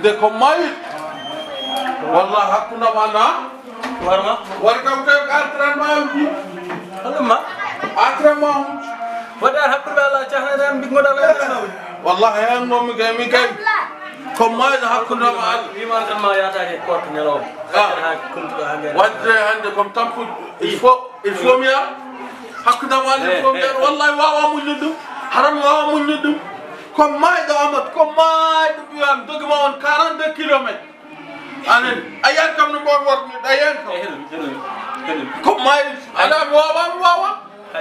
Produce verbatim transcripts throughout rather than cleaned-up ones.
De ko maayi. Wallah, hakkunde am an, ha? Warma? War kam kay entraînement am bi. Hoɗum ma? Entraînement am. Waɗa hakkunde Allah, cahna tan, mbingoɗa Allah, no? Wallah, hen moom mi kay, mi kay. Ko maayi hakkunde am an. Wiima tan ma yaataake koorka ñalawma. Ah. Ha kuntuɗo ha ngeen. Wadde hannde comme tampude, il faut, il faut mi yaha. Hakkunde am an, il faut mi yaha. Eh, eh. Wallahi, wawa muññude ɗum. Haram wawa muññude ɗum. Ko maayɗo Amadou, ko maayɗo ɓiyaam, dogi ma on quarante-deux kilomètres. Anen, a yiyan kam no mboy worɓe, a yiyan kam. Eh, hello, hello, hello. Ko maayɗo, ala mi wawa, mi wawa.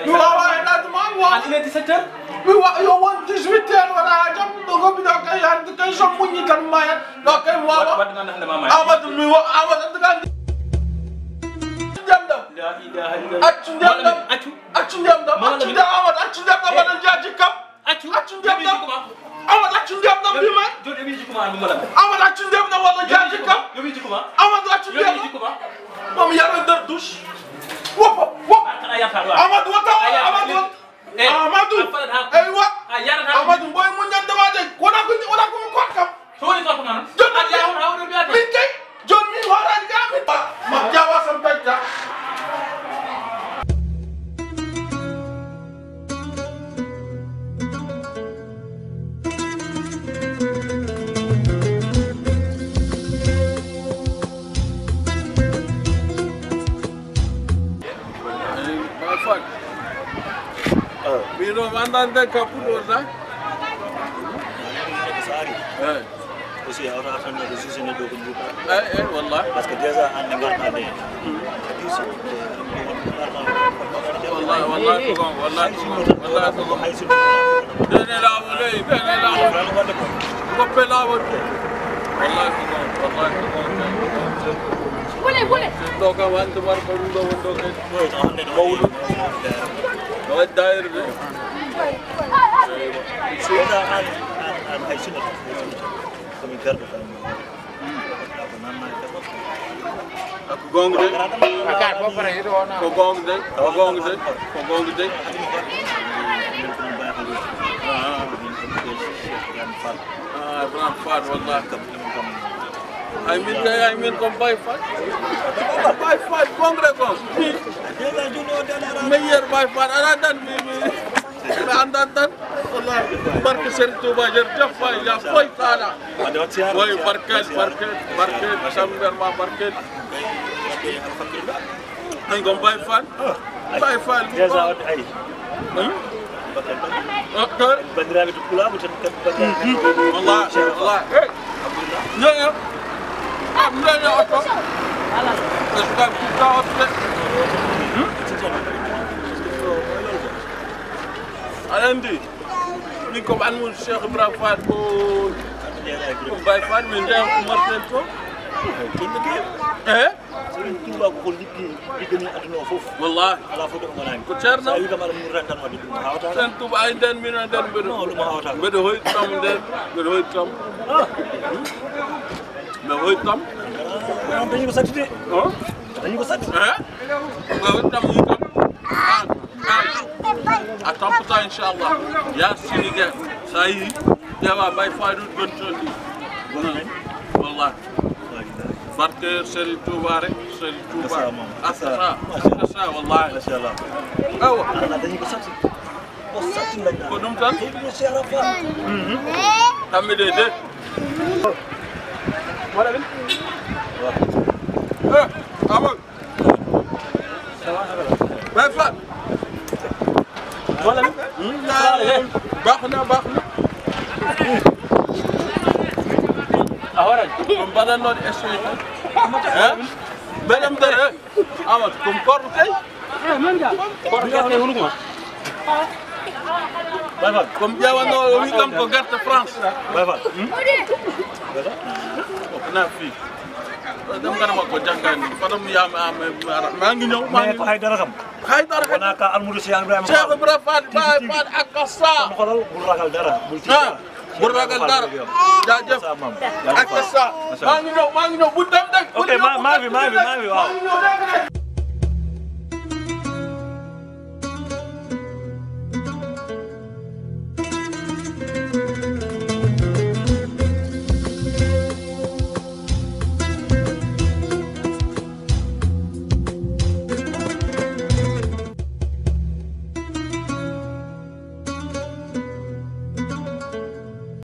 Mi wawa e ɗaade ma, mi wawa. An ine dix-sept heures? Mi wa-, yo won dix-huit heures wona ha jam, ɗo gomi ɗo kay, hande kay so muññi tan mi maayat. Ɗo kay mi wawa. Wadde, wadde mi annda hande ma maaya. Amadou, mi wa-, Amadou, hande kay. Ndiyam ɗam. La ilaha illallah. Accu ndiyam ɗam. Accu. Accu ndiyam ɗam. Accu ndiyam, Amadou, accu ndiyam ɗam, mbaɗa jaaji kam. Accu. Accu ndiyam ɗam. Amadou, accu ndiyam ɗam, mbi ma. Jooɗi, wi jikku ma, an Mamadou. Amadou, accu ndiyam ɗam, walla jaaji kam. Yo wi jikku ma. Amadou, accu ndiyam ɗam. Yo wi jikku ma. Mami yara nder douche. Wop, wop. Amadou, wota, Amadou, wota. Eh, Amadou. Eywa. Amadou, mboy muññande ma de. Wona ko, wona ko mi kokkam. So woni gorko ma noon? Jooni a ƴeewa hono hawri mbiyaade. Min kay, jooni min horaani ka min. Ma, ma ƴeewa sam pecca. Ba Fat. Ah. Min o mi anndaa nde ka puɗɗorɗaa. Saari. Eh. Aussi, a wata tan no juge neɗɗo ko juuɗa. Eh, eh, wallahi. Parce que déjà, an ne ngarɗa nde. Wallahi, wallahi, ko gonga, wallahi, ko gonga, wallahi, ko gonga. Hay sinno. Dene laawol, eh, dene laawol. Goppe laawol. Wallahi, ko gonga, wallahi, ko gonga. Bule, bule. Ɗo kam, wante war ko ɗum ɗo woni ɗo kay. Mawɗo. No waɗi daayira de. Seyda an, an, an hay sinno. Ko min garɗo tan. Ko nan mari tan. Ko gonga de. Ko gonga de. Ko gonga de. Ko gonga de. Ah. Ah, Ibrahima Fall, wallahi. Ay, min kay, ay, min ko Baye Fall. Baye Fall, congrès ko. Meilleur Baye Fall, ala dan mi, mi, mi anndaa tan. Wallahi, barke Serigne Touba, jërëjëf Faye, yaa Faye Talla. Way, barkeel, barkeel, barkeel, samber ma barkeel. Ay, ko Baye Fall. Ah, ay. Baye Fall. Déjà, ay. Hmm? Bakkal, bakkal. Ok. Banndiraaɓe to Pulaagu tan, kam banndiraaɓe. Mhm. Wallahi, wallahi. Hey. Alhamdulillah. Yo, yo. Ah, yo, yo, oto. Est-ce que tu as oto de? Hmm? Aɗa anndi, min ko ɓanndu Cheikh Ibrahima Fall ko, ko Baye Fall, min ndeya ko marten to. Eh? Serigne Touba ko, ko liggi, liggani aduna o fof. Wallahi. Alaa fof ɗo wonani. Ko Ceerno. So a wi kam aɗa muurata tan wadde ɗum hawata. Serigne Touba ay nden min nden mbeɗa. Non, ɗum hawata. Mbeɗa hoyɗi kam nden, mbeɗa hoyɗi kam. Ah. Mbeɗa hoyɗi kam. Ah, dañi ko satti de. Huh? Dañi ko satti. Eh? Mbeɗa hoyɗi kam, hoyɗi kam. Ah. A tampata, inchallah. Ya Sini Dia, so a yii, ƴeewa Baye Fall ɗum gontoon ɗi. Wallahi. Barke Serigne Touba rek, Serigne Touba. Kasa, mam. Kasa. Kasa, wallahi. Machallah. Awa. Ala dañi ko satti. Ko satti dañi. Ko ɗum tan? Ko ɗum Cheikh Rafa. Mhm. Tammi de de. Wala bin? Eh, awa. Baye Fall. Wala ni? Hmm, na, baax na, baax na. A hoorani? Ko mbaɗannoɗo essayé tan. Eh? Mbeɗa mbaɗa, eh? Amadou, ko mi korɗo kay. Eh, men ga. Korɗo kay, huluk ma. Baye Fall. Ko mi ƴeewanno, o wi kam ko gerte France. Baye Fall. Hmm? Ko na fii. Ɗum kana makko jangani. Fadam yama, maa ngi ñëw, maa ngi ñëw. Hay dara kam. Hay dara kam. Wona ka almudo Cheikh Ibrahima Cheikh Fall. Ibrahima Fall, Baye Fall, ak sa. Kon xoolal, bul ragal dara, bul tiit dara. Ah, bul ragal dara. Jaajëf. Ak sa. Maa ngi ñëw, maa ngi ñëw. Bu dem de. Ok, maa, maa fi, maa fi, maa fi, waaw. Maa ngi ñëw rek, rek.